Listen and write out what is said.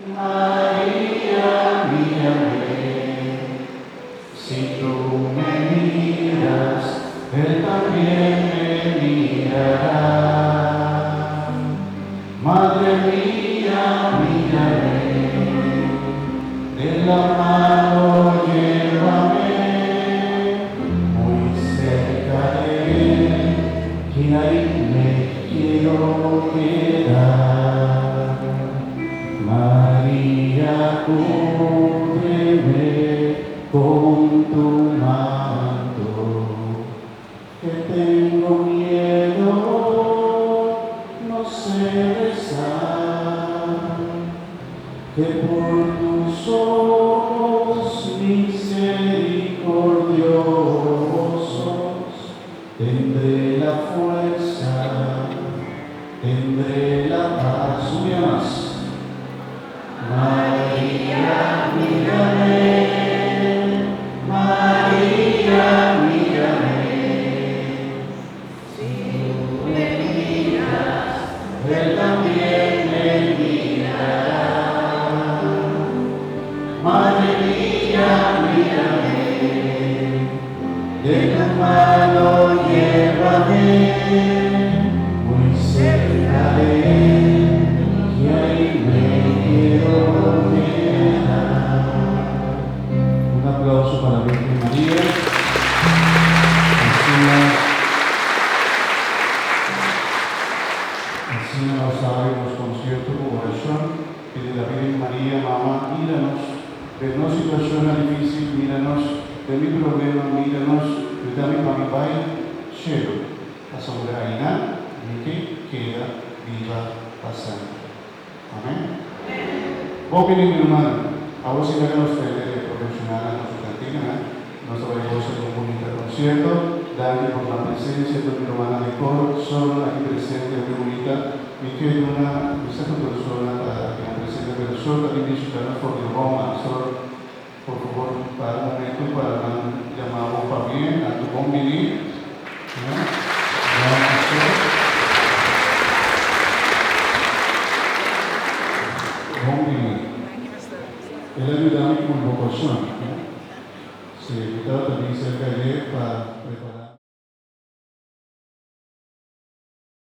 Maria, mírame, si tú me miras, Él también me mirará. Madre mía, mírame, de la mano llévame, muy cerca de Él, que ahí me quiero quedar. María, cúbreme con tu manto, que tengo miedo, no sé rezar, que por tus ojos misericordiosos tendré la fuerza, tendré la paz. Un día más. María, mírame, María, mírame. Si tú me miras, Él también me mirará. Madre mía, mírame, de tu mano llévame, muy cerca de Él, que ahí me quiero quedar. Un aplauso para la Virgen María. Asina, asina nos habri nos konsierto ku orashon, pidi la Virgen Maria, Mama, mira nos, den nos situashon difísil, mira nos, den mi problema, mira nos, yuda mi pa mi bai shelu, pasobra einan mi ke keda biba pa semper. Amèn. Bon bini, mi ruman. Awor si laga nos tende e profeshonalnan ku su kantikanan. Nos ta bai gosa di un bunita konsierto. Danki por nan presensia, tur mi rumannan di kor solo aki presente, hopi bunita. Mi ke duna bisa ku tur solo ta aki nan presente, pero solo ta bin bishita nos for di Roma. Sor, por fabor, para un momento pa nan yama bo pabien. Anto bon bini. Danki, sor. Bon bini. El a yuda mi ku mi vokashon. Sí, mi tabata bin serka dje pa prepará.